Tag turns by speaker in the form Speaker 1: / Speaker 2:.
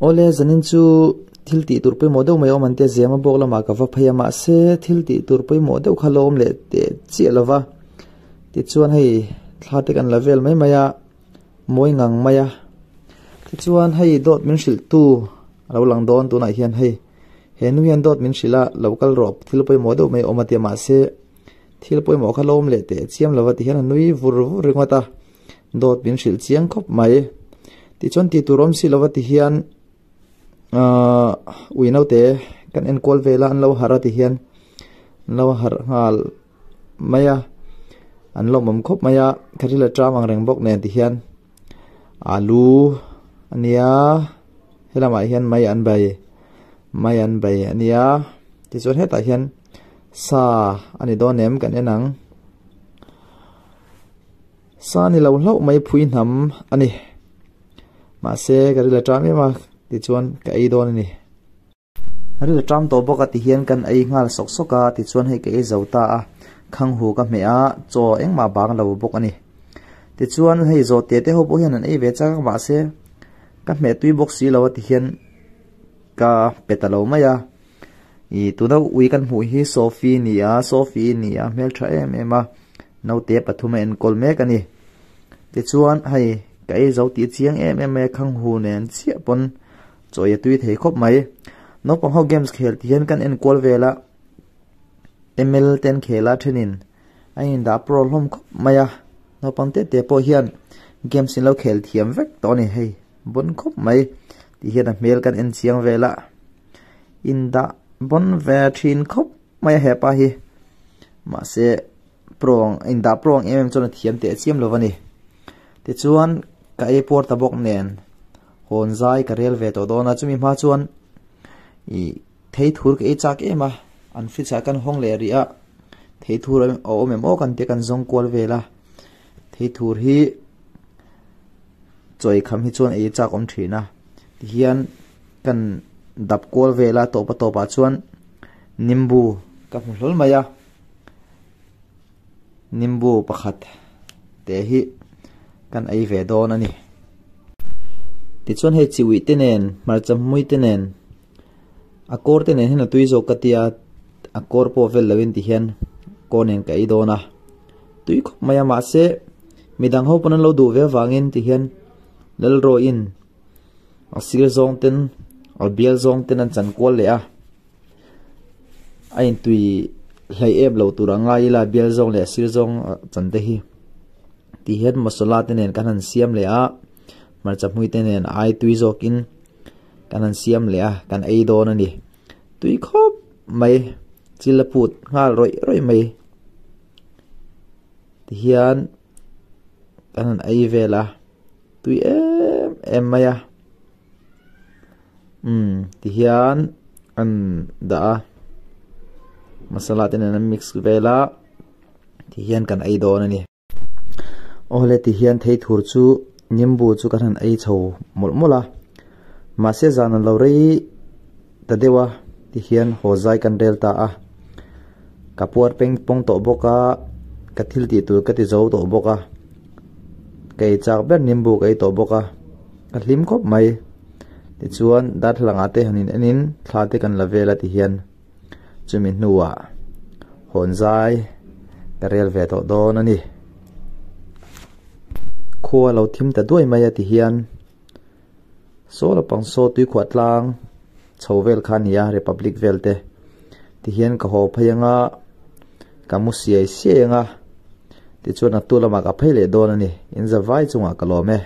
Speaker 1: Awle, zanin chu thil tih tur pawimawh deuh mai awm an tia zema bawk lamah ka va phei a, mahse thil tih tur pawimawh deuh kha la awm leh teh chiah lo va. Tichuan hei thla te kan la vel mai mai a, mawi ngang mai a. Tichuan hei dawt min hrilh tu a lo lang dawn tunah hian hei he nu hian dawt min hrilh a, lo kal rawh thil pawimawh deuh mai awm a tia mahse thil pawimawh kha la awm leh teh chiam lo va ti hian a nui vur vur ringawt a. Dawt min hrilh chiang khawp mai. Tichuan tih tur awm si lova ti hian ahh ui naute kan enkual vel a an lo harh a ti hian an lo harh nghal mai a an lawmawm khawp mai a ka ril a ṭam ang reng bawk nen ti hian alu a nia helamah hian mai an bai mai an bai a nia tichuan hetah hian sa a ni dawn em kan en ang. Sa ni lo hlauh mai phui hnam a ni. Mahse ka ril a ṭam em a tichuan ka ei dawn a ni. Ril a ṭam tawh bawk a tihian kan ei nghal sawk sawk a tichuan hei ka ei zo ta a, khanghu ka hmeh a, chaw engmah bang lo bawk a ni. Tichuan hei zawh te te ho pawh hian an ei ve chak a mahse ka hmeh tui bawk si lo a tihian ka pe ta lo mai a. Ih tuna ui kan hmuh hi Sophie ni a, Sophie ni a hmeltha em em a. Naute pathum a enkawl mek a ni. Tichuan hei ka ei zo tih chiang em em mai a khanghu nen chiah pawn chawi a tui thei khawp mai. Naupang ho games khel tih hian kan enkual vel a, ML te an khel a thenin a indah pro hlawm khawp mai a. Naupang te te pawh hian games in lo khel thiam vek tawh a ni hei bawn khawp mai tih hian a hmel kan en chiang vel a, indah bawn ve thin khawp mai a hepa hi mahse pro ang indah pro ang em em chuan a thiam teh chiam lo a ni tichuan ka ei puar ta bawk nen hawn zai ka rel ve tawh dawn a chumi hma chuan ih thei thur ka ei chak em a an fridge ah kan hawng leh rih a thei thur a awm em aw kan tia kan zawng kual vel a thei thur hi chawi kham hi chuan ei chak awm thin a tihian kan dap kual vel a tawp a tawp ah chuan nimbu ka hmu hlawl mai a nimbu pakhat te hi kan ei ve dawn a ni tichuan hei chi uih te nen hmarcha hmui te nen a kawr te nen hian a tui zawk ka tia a kawr pawh vel lovin ti hian kawr nen ka ei dawn a tui khawp mai a mahse midang ho pawn an lo duh ve avangin ti hian lalrawiin a sir zawng ten a bial zawng ten an chan kual leh a a intui hleih em lo tur a ngai ila bial zawng leh a sir zawng chan te hi ti hian masala te nen kan han siam leh a hmarcha hmui te nen ai tui zawk in kan han siam leh a kan ei dawn a ni tui khawp mai chil a phut nghal rawih rawih mai ti hian kan han ei vel a tui em em mai a umm ti hian an dah a masala te nen an mix vel a ti hian kan ei dawn a ni. Awle ti hian thei thur chu nimbu chu kan han ei chho mawlh mawlh a mahse zan an lo rei ta deuh a ti hian haw zai kan rel ta a ka puar peng pawng tawh bawk a ka thil tih tur ka ti zo tawh bawk a ka ei chak ber nimbu ka ei tawh bawk a ka hlim khawp mai tichuan darthlalang ah te han in en in thla te kan la vel a ti hian. Chumi hnuah hawn zai ka rel ve tawh dawn a ni. Khua lo thim ta duai mai a ti hian saw lampang saw tuikhuah tlang chho vel kha a ni a Republic vel te ti hian ka haw phei anga ka mu siai siai anga tichuan a tu lamah ka phei leh dawn a ni in za vai chungah ka lawm e.